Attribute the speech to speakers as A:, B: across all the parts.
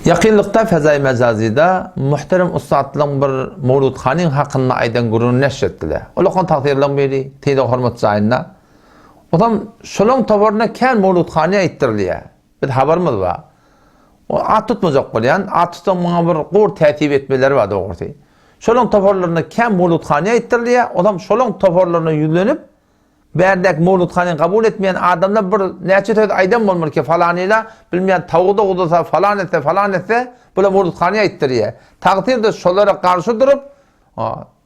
A: Ýakynlykda Fezaýy Mejazyda muhterem ussatlaryň bir Mowlud hanyň hakynda aýdan gürrüňini neşr etdiler. Ol okan tagsyrlaryň biri, sylag-hormat jaýynda. Ozam şolaň toparyna kän Mowlud hany aýtdyrylýar. Biz habarymyz bar. O at tutmajak bolýan, at tutsaň muňa bir gowur täsip etmeleri bar dogrusy. Şolaň toparlarynda kän Mowlud hany aýtdyrylýar, ozam şolaň toparlaryna ýüzlenip, Bärdäki mowludhany kabul etmeýän adamlar bir näçe söz aýdan bolmaly ki falanyla bilmeýän tawugy dogudursa falan etse falan etse bula mowludhany aýtdyrýa. Tagtyrda şolara garşy durup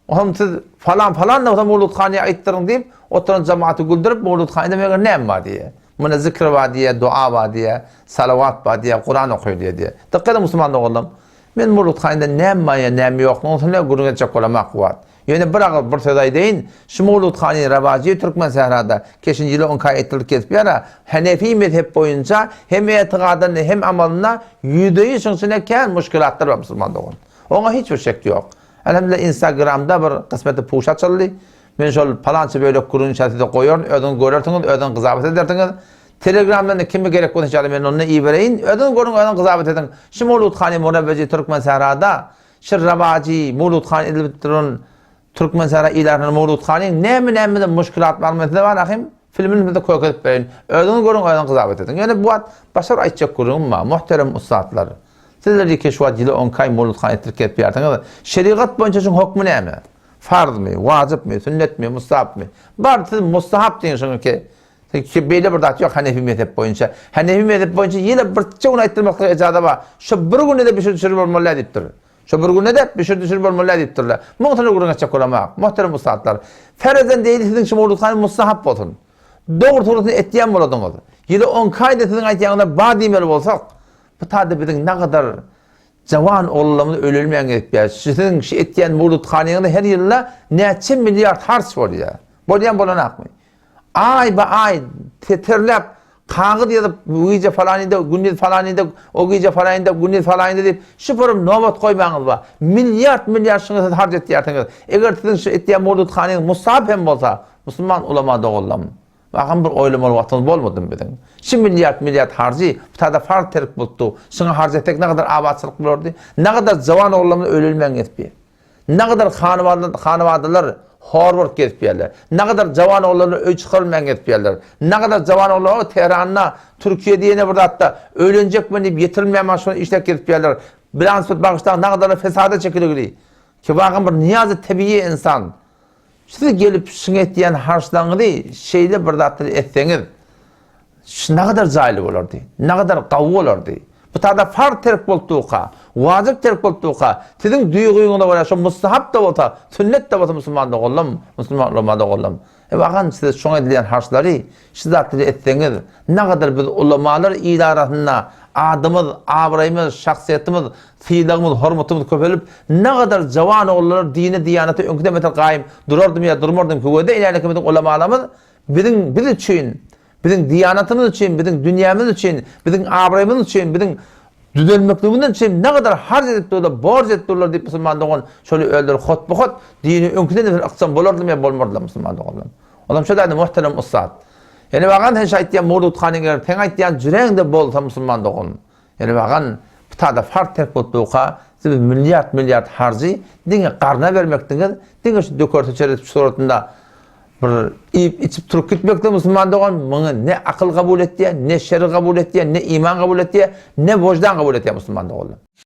A: ohm siz falan falan da bolsa mowludhany aýtdyryň diýip oturan jamaty güldürip mowludhanyda meger näme bar diýýä. Munda zikr bar diýýä, dua bar diýýä, salawat bar diýýä, Kuran okaýylýa diýýä. Dykgat ediň musulman doganlarym. Men mowludhanyda näme bar ýa näme ýoklugyny gürrüň etjek bolamak bu wagt. Ýöne bir agyz bir söz aýdaýyn, şu Mowlud hany Rawajy türkmen sährada keşin ýyly onka etdirilip kesip ýara, Hanefi mezhep boýunça hem etigadynda hem amalynda ýüzdeýüz şyň içinde kän muşkilatlar bar musulman dogan. Oňa hiç bir şek ýok. Elhamdülillah instagramda bir kysmeti puş açyldy. Men şol palança bölek gürrüňi inşallah size goýaryn, özüňiz görersiňiz, özüňiz gyzabat edersiňiz. Telegramdan-da kime gerek bolsa inşallah men onda ibereýin. Özüňiz görüň, özüňiz gyzabat ediň. Şu Mowlud hany Murabbeji türkmen sährada Şir Rawajy, Mowlud han edilip duran Türkmen sara ilatyna Mowlud hanyň näme nämede muşkilat bar mesele bar ahim filmini size kökezip bereýin. Özüňiz görüň özüňiz gyzabat ediň. Ýöne bu wagt başga bir aýtjak gürrüňim bar. Muhterem ussatlar. Sizler ýeke şu wagt ýyly onkaý Mowlud han etdirip gezip ýarsyňyz. Şerigat boýunça şuň hokmy näme? Farzmy, wajypmy, sünnetmi, mustahapmy? Bar siz mustahap diýiň şuňky. Ki beýle bir zat ýok Hanefi mezhep boýunça. Hanefi mezhep boýunça ýene birçe gün aýtdyrmaklyga ejaza bar. Şo bir günde-de bişir-düşür bolmaly däl diýipdir. Şo bir günde-de bişir-düşür bolmaly däl diýipdirler. Muň üçin gürrüň etjek bolamok. Muhterem ussatlar. Ferezen deýli siziň şu mowludhany mustahap bolsun. Dogry tugrusyn etýän boladyňyz. Ýyly onki aýda siziň aýtýanyňyza bar diýmeli bolsak, bu taýda biziň nagadar jawan oglanlarymyz ölelmän gezipýär. Siziň şu etýän mowludhanyňyzda her ýylda näçe milliard harç bolýar. Bolýan bolanakmy? Aýba-aý teterläp kagyz ýazyp, bu gije falanyda, gündiz falanyda, o gije falanyda, gündiz falanyda diýip, şu purum nobat goýmaňyz bar. Milliard-milliard şuňa siz harç etýärsiňiz. Eger siziň şu etýän mowludhanyňyz mustahap hem bolsa, musulman ulama doganlarym, wagam bir oýlamaly wagtyňyz bolmadymy biziň? Şu milliard-milliard harjy bu taýda farz terk bolupdy. Şuňa harç etsek nagadar abatçylyk bolardy, nagadar jawan oglanlarymyz ölelmän gezipdi. Nagadar hanawadalar hor bolup gezip ýörler. Nagadar jawan oglanlar öý çykarylman gezip ýörler. Nagadar jawan oglanlar o Tehranda, Türkiýede ýene bir zatda öýlenjekmen diýip ýetirilmän maşgala işläp gezip ýörler. Bilansut bagyşlaň nagadarlar fesada çekiligili. Ki wagam bir nyýazy tebigy ynsan. Siz gelip şuňa etýän harçlaryňyzy şeýle bir zatlar etseňiz, şu nagadar jaýly bolardy, nagadar gawy bolardy. Bu tada farz terk bolup durka, wajyp terk bolup durka, siziň duýgyňyza görä şo mustahap-da bolsa, sünnet-de bolsa musulman doganlam, musulman ulama doganlam. Eý agam size şoňa edilýän harçlary şu zatlary etseňiz, nagadar biz ulamalar il arasynda adymyz, abraýymyz, şahsyýetimiz, sylagymyz, hormatymyz köpelip, nagadar jawan ogullar dine, diýanata öňküden beter gaýym durardymy ýa durmardymy köwede inälikimiziň ulamalarymyz biziň biz üçin, biziň diýanatymyz üçin, biziň dünýämiz üçin, biziň abraýymyz üçin, biziň düzelmekligimiz üçin nagadar harç edip durlar, borç edip durlar diýip musulman dogan şoly özleri hotba-hot dini öňküden beter ykjam bolardymy ýa bolmardylar musulman doganlar. Olam şo däde muhterem ussat. Ýene bagan sen şu aýtýan Murut hanyň eger seň aýtýan jüreňde bolsa musulman dogan. Ýene bagan bu tada farz terk bolup durka siz milliard milliard harjy diňe garna bermekdiňiz, diňe şu döker seçer edip suratynda bir iýip içip turup gitmekde musulman dogan muňa ne akyl kabul etýär, ne şeri kabul etýär, ne iman kabul etýär, ne wojdan kabul etýär musulman doganlar.